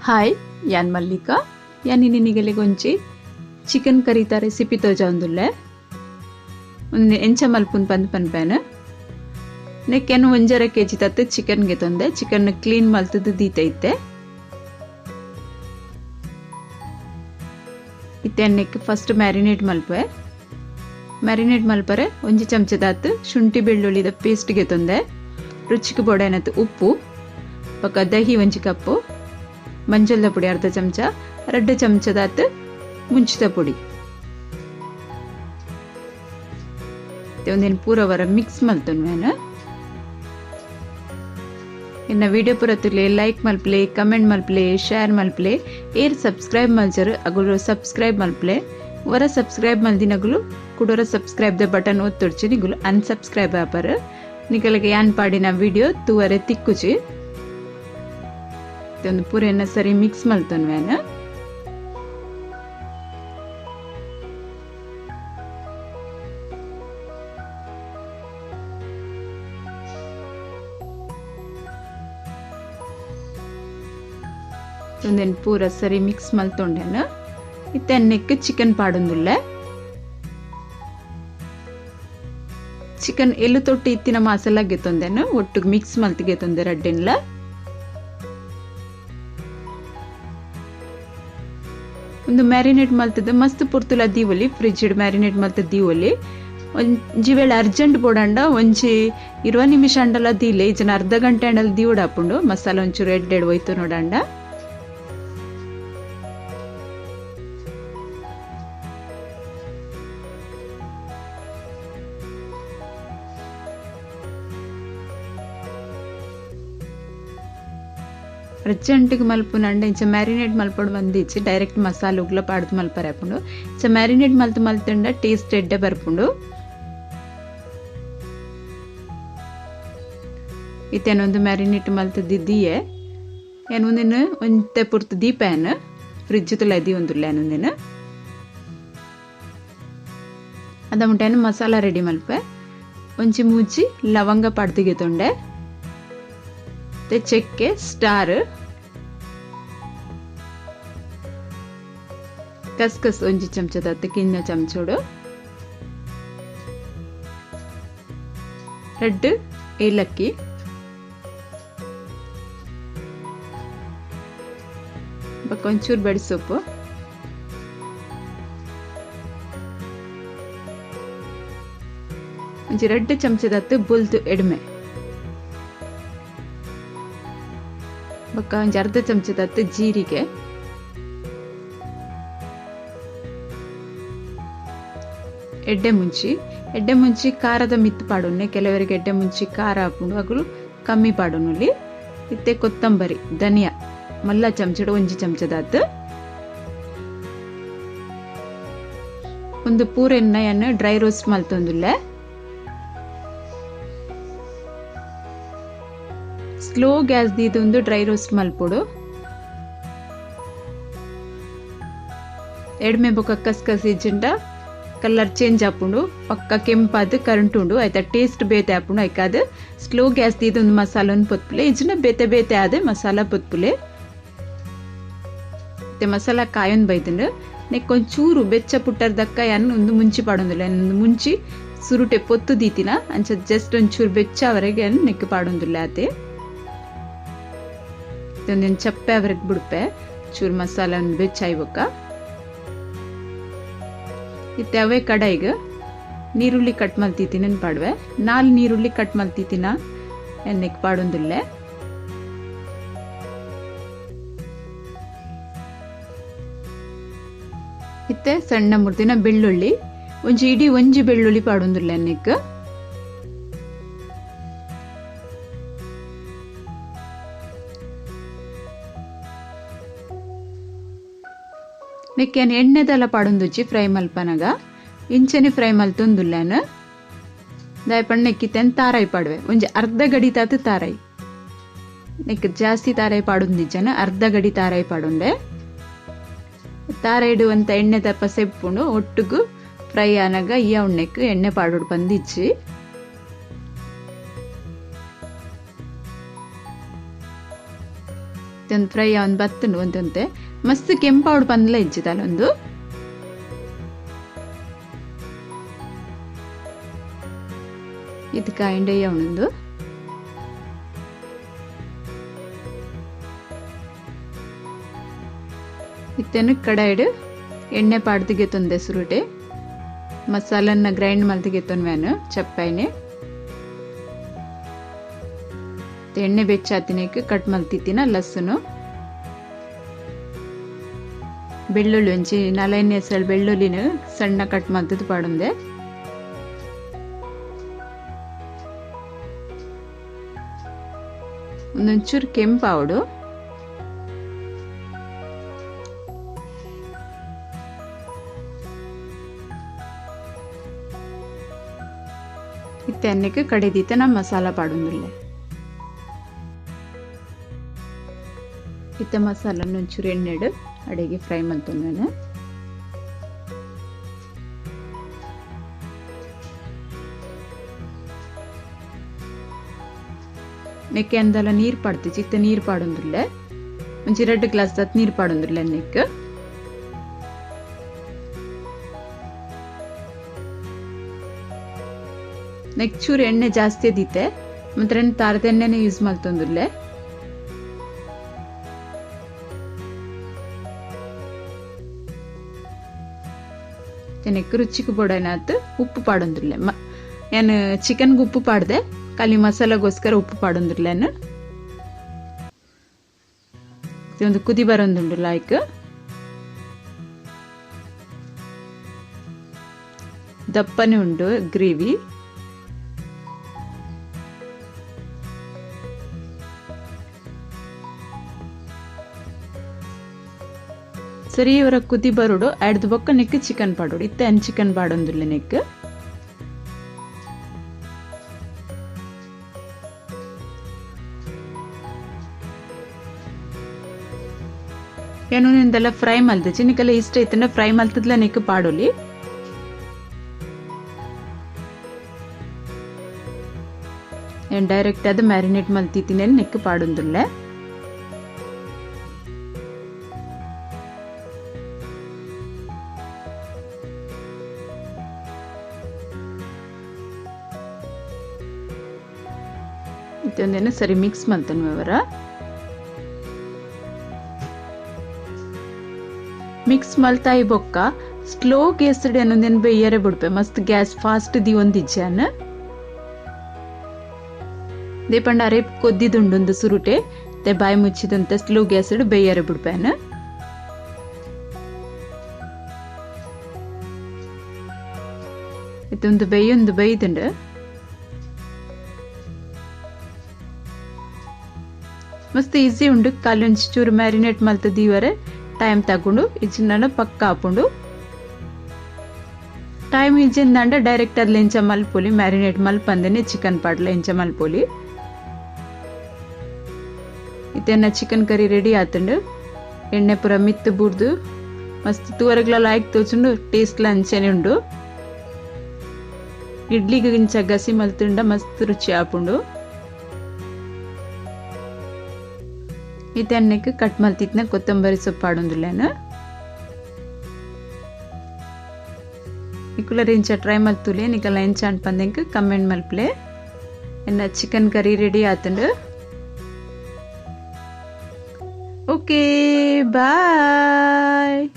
Hi ಯಾನ್ ಮಲ್ಲಿಕಾ ಯಾನ್ ನಿನಿಗಲೆ ಗೊಂಚಿ chicken ಕರಿತ recipe ತೋಜಾವೊಂದುಲ್ಲೆ ಉಂದು ಎಂಚ ಮಲ್ಪುನ್ ಪಂದ್ ಪನ್ಪೇನ ನೆಕ್ಕೆನ್ 1.5 ಕೆಜಿ ತತ್ತು ಚಿಕನ್ ಗೆತೊಂದೆ ಚಿಕನ್ ಕ್ಲೀನ್ ಮಲ್ತುದು ದೀತೈತೆ ಇತ್ತೆ ನೆಕ್ ಫಸ್ಟ್ ಮ್ಯಾರಿನೇಟ್ ಮಲ್ಪೆ ಮ್ಯಾರಿನೇಟ್ ಮಲ್ಪರೆ ಒಂಜಿ ಚಮಚದಾತ್ ಶುಂಠಿ ಬೆಳ್ಳುಳ್ಳಿದ ಪೇಸ್ಟ್ ಗೆತೊಂದೆ ರುಚಿಗೆ ಬೋಡಾಯಿನತ್ ಉಪ್ಪು ಬೊಕ್ಕ ದಹಿ ಒಂಜಿ ಕಪ್ಪು ಮಂಜಲ್ದ ಪುಡಿ ಅರ್ಧ ಚಮಚ 2 ಚಮಚದಾತ್ ಮುಂಚಿದ ಪುಡಿ ಒಂದೇನು ಪೂರವರ ಮಿಕ್ಸ್ ಮಲ್ತೊನ್ವೇನು ಇನ್ನ ವಿಡಿಯೋ ಪೂರ ತುಲೆ ಲೈಕ್ ಮಲ್ಪಲೆ ಕಮೆಂಟ್ ಮಲ್ಪಲೆ ಶೇರ್ ಮಲ್ಪಲೆ ಏರ್ ಸಬ್ಸ್ಕ್ರೈಬ್ ಮಲ್ಜರು ಅಗುಲು ಸಬ್ಸ್ಕ್ರೈಬ್ ಮಲ್ಪಲೆ ವರ ಸಬ್ಸ್ಕ್ರೈಬ್ ಮಲ್ದಿನಗುಲು ಕುಡೋರ ಸಬ್ಸ್ಕ್ರೈಬ್ the button ಒತ್ತೊಡ್ಚಿ ನಿಗುಲು ಅನ್ಸಬ್ಸ್ಕ್ರೈಬ್ ಆಪರ್ ನಿಗಲಿಗೆ ಯಾನ್ ಪಾಡಿನ ವಿಡಿಯೋ ತೂವರೆ ತಿಕ್ಕುಜಿ ಒಂದು ಪೂರೆನ ಸರಿ ಮಿಕ್ಸ್ ಮಲ್ತೊನ್ವೇನ ಒಂದೇನು ಪೂರ ಸರಿ ಮಿಕ್ಸ್ ಮಲ್ತೊಂಡೇನ ಇತ್ತೆ ನೆಕ್ ಚಿಕನ್ ಪಾಡೊಂದುಲ್ಲೆ ಚಿಕನ್ ಎಲ್ಲು ತೊಟ್ಟು ಇತ್ತಿನ ಮಸಾಲ ಗೆತ್ತೊಂದೇನು ಒಟ್ಟಿಗೆ ಮಿಕ್ಸ್ ಮಲ್ತ್ ಗೆತ್ತೊಂದೆ ರಡ್ಡೆನ್ಲ ಒಂದು ಮ್ಯಾರಿನೇಟ್ ಮಲ್ತದ ಮಸ್ತ್ ಪೊರ್ತುಲ ದೀವೊಲಿ ಫ್ರಿಜ್ ಮ್ಯಾರಿನೇಟ್ ಮಲ್ತದ ದೀವೊಲಿ ಒಂಜಿ ವೇಳೆ ಅರ್ಜೆಂಟ್ ಬೋಡಂಡ ಒಂಜಿ 20 ನಿಮಿಷ ಅಂಡಲ ದೀಲೆ ಇಜನ ಅರ್ಧ ಗಂಟೆ ಅಂಡಲ ದೀವೊಡಾಪುಂಡು ಮಸಾಲ ಒಂಚೂರು ಎಡ್ಡೆಡ್ ಹೋಯ್ತು ನೋಡಂಡ ಅರ್ಜೆಂಟಿಗೆ ಮಲ್ಪುನಂಡ ಇಂಚ ಮ್ಯಾರಿನೇಟ್ ಮಲ್ಪೊಡು ಬಂದಿಚ್ಚಿ ಡೈರೆಕ್ಟ್ ಮಸಾಲೆ ಉಗ್ಲ ಪಾಡ್ದು ಮಲ್ಪರೆ ಆಪುಂಡು ಇಂಚ ಮ್ಯಾರಿನೇಟ್ ಮಲ್ತು ಮಲ್ತುಂಡ ಟೇಸ್ಟ್ ಎಡ್ಡೆ ಬರ್ಪುಂಡು ಇತ್ತೇನೊಂದು ಮ್ಯಾರಿನೇಟ್ ಮಲ್ತದಿದ್ದೀಯೆ ಏನೊಂದಿನ ಒಂತೆ ಪುರ್ತು ದೀಪೇನ ಫ್ರಿಜ್ ತುಲ ಒಂದುಲ್ಲ ಏನೊಂದಿನ ಅದ ಮುಟ್ಟೇನು ಮಸಾಲ ರೆಡಿ ಮಲ್ಪೆ ಒಂಜಿ ಮೂಜಿ ಲವಂಗ ಪಾಡ್ದಿಗೆ ತೊಂಡೆ ಚೆಕ್ಕೆ ಸ್ಟಾರ್ ಕಸ್ಕಸ್ ಒಂಜಿ ಚಮಚದ ಕಿನ್ನ ಚಮಚೋಡು ರೆಡ್ ಏಲಕ್ಕಿ ಒಂಚೂರು ಬಡಿಸೊಪ್ಪು ಒಂಜಿ 2 ಚಮಚದತ್ತು ಬುಲ್ದು ಎಡ್ಮೆ ಬೊಕ್ಕ ಒಂಜಿ ಅರ್ಧ ಚಮಚದತ್ತು ಜೀರಿಗೆ ಎಡ್ಡೆ ಮುಂಚಿ ಎಡ್ಡೆ ಮುಂಚಿ ಖಾರದ ಮಿತ್ತು ಪಾಡೊನ್ನೆ ಕೆಲವರಿಗೆ ಎಡ್ಡೆ ಮುಂಚಿ ಖಾರ ಹಾಪುಂಡು ಅಗುಲು ಕಮ್ಮಿ ಪಾಡೊನುಲಿ ಇತ್ತೆ ಕೊತ್ತಂಬರಿ ಧನಿಯಾ ಮಲ್ಲ ಚಮಚಡು ಒಂಜಿ ಚಮಚದಾತು ಒಂದು ಪೂರೆಣ್ಣೆಯನ್ನು ಡ್ರೈ ರೋಸ್ಟ್ ಮಲ್ತೊಂದುಲ್ಲೆ ಸ್ಲೋ ಗ್ಯಾಸ್ ದೀದೊಂದು ಡ್ರೈ ರೋಸ್ಟ್ ಮಲ್ಪೊಡು ಎಡ್ಮೆ ಬೊಕ್ಕ ಕಸ್ಕಸ್ ಇಜ್ಜಿಂಡ ಕಲರ್ ಚೇಂಜ್ ಆಪುಂಡು ಪಕ್ಕ ಕೆಂಪಾದ ಕರೆಂಟ್ ಉಂಡು ಆಯ್ತಾ ಟೇಸ್ಟ್ ಬೇತೆ ಆಪುಂಡು ಐಕಾದ ಸ್ಲೋ ಗ್ಯಾಸ್ ದೀದೊಂದು ಮಸಾಲನ್ನು ಪೊತ್ಪುಲೆ ಇಜ್ಜಿಂಡ ಬೇತೆ ಬೇತೆ ಆದ ಮಸಾಲ ಪೊತ್ಪುಲೆ ಮತ್ತೆ ಮಸಾಲ ಕಾಯೊಂದು ಬೈದುಂಡು ನೆಕ್ ಒಂಚೂರು ಬೆಚ್ಚ ಪುಟ್ಟರ್ದಕ್ಕ ಯಾನ್ ಒಂದು ಮುಂಚಿ ಪಾಡೊಂದುಲ್ಲ ಒಂದು ಮುಂಚಿ ಸುರುಟೆ ಪೊತ್ತು ದೀತಿನ ಅಂಚ ಜಸ್ಟ್ ಒಂಚೂರು ಬೆಚ್ಚವರೆಗೆ ನೆಕ್ ಪಾಡೊಂದುಲ್ಲ ಆತೆ ಒಂದೇನು ಚಪ್ಪೆ ಅವರಿಗೆ ಬಿಡುಪೆ ಚೂರು ಮಸಾಲ ಒಂದು ಬೆಚ್ಚಾಯ್ಬೊಕ್ಕ ಇತ್ತೆ ಅವೇ ಕಡಾಯಿಗೆ ನೀರುಳ್ಳಿ ಕಟ್ ಮಲ್ತಿದ್ದೀನಿ ಪಾಡುವೆ 4 ನೀರುಳ್ಳಿ ಕಟ್ ಮಲ್ತಿದ್ದೀನ ಎಣ್ಣೆಗೆ ಪಾಡೊಂದುಲ್ಲೆ ಇತ್ತೆ ಸಣ್ಣ ಮುರ್ದಿನ ಬೆಳ್ಳುಳ್ಳಿ ಒಂಜಿ ಇಡೀ ಒಂಜಿ ಬೆಳ್ಳುಳ್ಳಿ ಪಾಡೊಂದುಲ್ಲೆ ಎಣ್ಣೆಗೆ ನೆಕ್ಕೇನು ಎಣ್ಣೆದೆಲ್ಲ ಪಾಡೊಂದುಜ್ಜಿ ಫ್ರೈ ಮಲ್ಪನಗ ಇಂಚನೆ ಫ್ರೈ ಮಲ್ತೊಂದುಲ್ಲೇನು ದಾಯಪಣ್ಣ ನೆಕ್ಕಿತ್ತೇನು ತಾರಾಯಿ ಪಾಡುವೆ ಒಂಜಿ ಅರ್ಧ ಗಡಿ ತಾತು ತಾರಾಯಿ ನೆಕ್ ಜಾಸ್ತಿ ತಾರಾಯಿ ಪಾಡೊಂದಿಜ್ಜನ ಅರ್ಧ ಗಡಿ ತಾರಾಯಿ ಪಾಡೊಂಡೆ ತಾರಾಯಿ ಇಡುವಂಥ ಎಣ್ಣೆ ದಪ್ಪ ಸೆಪ್ಪುಂಡು ಒಟ್ಟುಗು ಫ್ರೈ ಆನಾಗ ಈ ಉಣ್ಣೆಕ್ ಎಣ್ಣೆ ಪಾಡೋಡು ಬಂದಿಚ್ಚಿ ಇದೊಂದು ಫ್ರೈ ಅವನ್ ಬತ್ತುಂಡು ಒಂತಂತೆ ಮಸ್ತ್ ಕೆಂಪಾವಡು ಪಂದಲ ಇಜ್ಜಿದಲ್ಲೊಂದು ಇದು ಕಾಯಿಂಡೆ ಅವನೊಂದು ಇತ್ತನ್ನು ಕಡಾಯಿಡು ಎಣ್ಣೆ ಪಾಡ್ದಿಗೆ ತೊಂದೆ ಸುರುಟೆ ಮಸಾಲನ್ನ ಗ್ರೈಂಡ್ ಮಲ್ತಿಗೆ ತೊನ್ವೇನು ಚಪ್ಪಾಯಿನೆ ಎಣ್ಣೆ ಬೆಚ್ಚಾತಿನಕ್ಕೆ ಕಟ್ ಮಲ್ತಿತ್ತಿನ ಲಸ್ಸುನು ಬೆಳ್ಳುಳ್ಳಿ ಒಂಜಿ ನಾಲೈನೆ ಎಸಳು ಬೆಳ್ಳುಳ್ಳಿನ ಸಣ್ಣ ಕಟ್ ಮಲ್ತದ ಪಾಡುಂದೆ ಒಂದೊಂಚೂರು ಕೆಂಪಾವಡು ಇತ್ತೆ ಅನ್ನಕ್ಕೆ ಕಡೆದೀತ ನಮ್ಮ ಮಸಾಲ ಪಾಡುಂದಿಲ್ಲ ಇತ್ತ ಮಸಾಲ ಒಂಚೂರು ಎಣ್ಣೆಡು ಅಡಿಗೆ ಫ್ರೈ ಮಾಡ್ತೀನಿ. ನೆಕ್ಕೆ ಅಂದಲ್ಲ ನೀರು ಪಾಡ್ತಿ ಚಿತ್ತ ನೀರು ಪಾಡೊಂದಿಲ್ಲ ಒಂಜಿ 2 ಗ್ಲಾಸ್ ದತ್ ನೀರು ಪಾಡೊಂದಿಲ್ಲ ನೆಕ್ ನೆಕ್ ಚೂರು ಎಣ್ಣೆ ಜಾಸ್ತಿ ದಿತ್ತೆ ಮತ್ತೆ 2 ತಾರದ ಎಣ್ಣೆನೆ ಯೂಸ್ ಮಾಡ್ತೊಂದಿಲ್ಲ. ನೆಕ್ ರುಚಿಗೆ ಬೋಡನಾತ್ ಉಪ್ಪು ಪಾಡೊಂದಿಲ್ಲ. ನಾನು ಚಿಕನ್ಗೆ ಉಪ್ಪು ಪಾಡ್ದೆ, ಖಾಲಿ ಮಸಾಲಾಗೋಸ್ಕರ ಉಪ್ಪು ಪಾಡೊಂದಿಲ್ಲ. ನಾನು ಒಂದು ಕುದಿ ಬರೋಂದುಂಡು ಲೈಕ್ ದಪ್ಪನೆ ಉಂಡು ಗ್ರೇವಿ. ಸರಿ ಇವರ ಕುದಿ ಬರೋಡು ಅಡ್ದು ಬೊಕ್ಕ ನೆಕ್ ಚಿಕನ್ ಪಾಡೋಡು ಇತ್ತೆ ಅನ್ ಚಿಕನ್ ಪಾಡೊಂದಿಲ್ಲ ನೆಕ್. ಏನೊಂದೆಲ್ಲ ಫ್ರೈ ಮಲ್ತಜಿ ನಿಕ್ಕೆಲ್ಲ ಇಷ್ಟ ಐತಂದ್ರೆ ಫ್ರೈ ಮಲ್ತದ್ಲ ನೆಕ್ ಪಾಡೋಲಿ. ಏನು ಡೈರೆಕ್ಟ್ ಅದು ಮ್ಯಾರಿನೇಟ್ ಮಲ್ತಿದ್ದೀನಿ ನೆಕ್ ಪಾಡೊಂದಿಲ್ಲ. ಇದೊಂದೇನು ಸರಿ ಮಿಕ್ಸ್ ಮಾಡ್ತಾನೆ ಅವರ ಮಿಕ್ಸ್ ಮಲ್ತಾಯಿ ಬೊಕ್ಕ ಸ್ಲೋ ಗ್ಯಾಸ್ ಅನ್ನೊಂದೇನು ಬೇಯರೆ ಬಿಡ್ಪೆ ಮಸ್ತ್ ಗ್ಯಾಸ್ ಫಾಸ್ಟ್ the ಒಂದಿಜ್ಜಾನ ದೇಪಂಡ ಅರೆ ಕೊದ್ದಿದುಂಡೊಂದು ಸುರುಟೆ ತೆ ಬಾಯಿ ಮುಚ್ಚಿದಂತೆ ಸ್ಲೋ ಗ್ಯಾಸ್ ಬೇಯರೆ ಬಿಡ್ಪೇನ. ಇದೊಂದು ಬೇಯೊಂದು ಬೇಯ್ದುಂಡು ಮಸ್ತ್ ಈಸಿ ಉಂಡು. ಖಾಲಿ ಒಂಜಿ ಚೂರು ಮ್ಯಾರಿನೇಟ್ ಮಲ್ತದೀವರೆ ಟೈಮ್ ತಗೊಂಡು ಇಜ್ಜಿನ ಪಕ್ಕ ಹಾಕೊಂಡು ಟೈಮ್ ಇಜ್ಜಿಂದಂಡ ಡೈರೆಕ್ಟ್ ಅದ್ಲ ಇಂಚ ಮಲ್ಪೊಲಿ ಮ್ಯಾರಿನೇಟ್ ಮಲ್ಪಂದನೆ ಚಿಕನ್ ಪಾಡ್ಲ ಇಂಚ ಮಲ್ಪೊಲಿ. ಇತ್ತೆನ್ನ ಚಿಕನ್ ಕರಿ ರೆಡಿ ಆತುಂಡು. ಎಣ್ಣೆ ಪೂರ ಮಿತ್ತು ಬುಡ್ದು ಮಸ್ತ್ ತೂವರೆಗ್ಲ ಲಾಯ್ಕ್ ತೋಚುಂಡು ಟೇಸ್ಟ್ಲ ಅಂಚನೆ ಉಂಡು. ಇಡ್ಲಿಗೆ ಇಂಚ ಗಸಿ ಮಲ್ತುಂಡ ಮಸ್ತ್ ರುಚಿ ಆಪುಂಡು. ಇತ್ತೆ ಕಟ್ ಮಲ್ತಿತ್ನ ಕೊತ್ತಂಬರಿ ಸೊಪ್ಪು ಪಾಡೊಂದಿಲ್ಲೇನ. ನಿಕುಲರ್ ಇಂಚ ಟ್ರೈ ಮಲ್ತುಲೆ ನಿಕಲ ಎಂಚ ಅನ್ಪಂದೆಂಕ್ ಕಮೆಂಟ್ ಮಲ್ಪಲೆ. ಎನ್ನ chicken curry ready ಆತುಂಡು. Okay bye.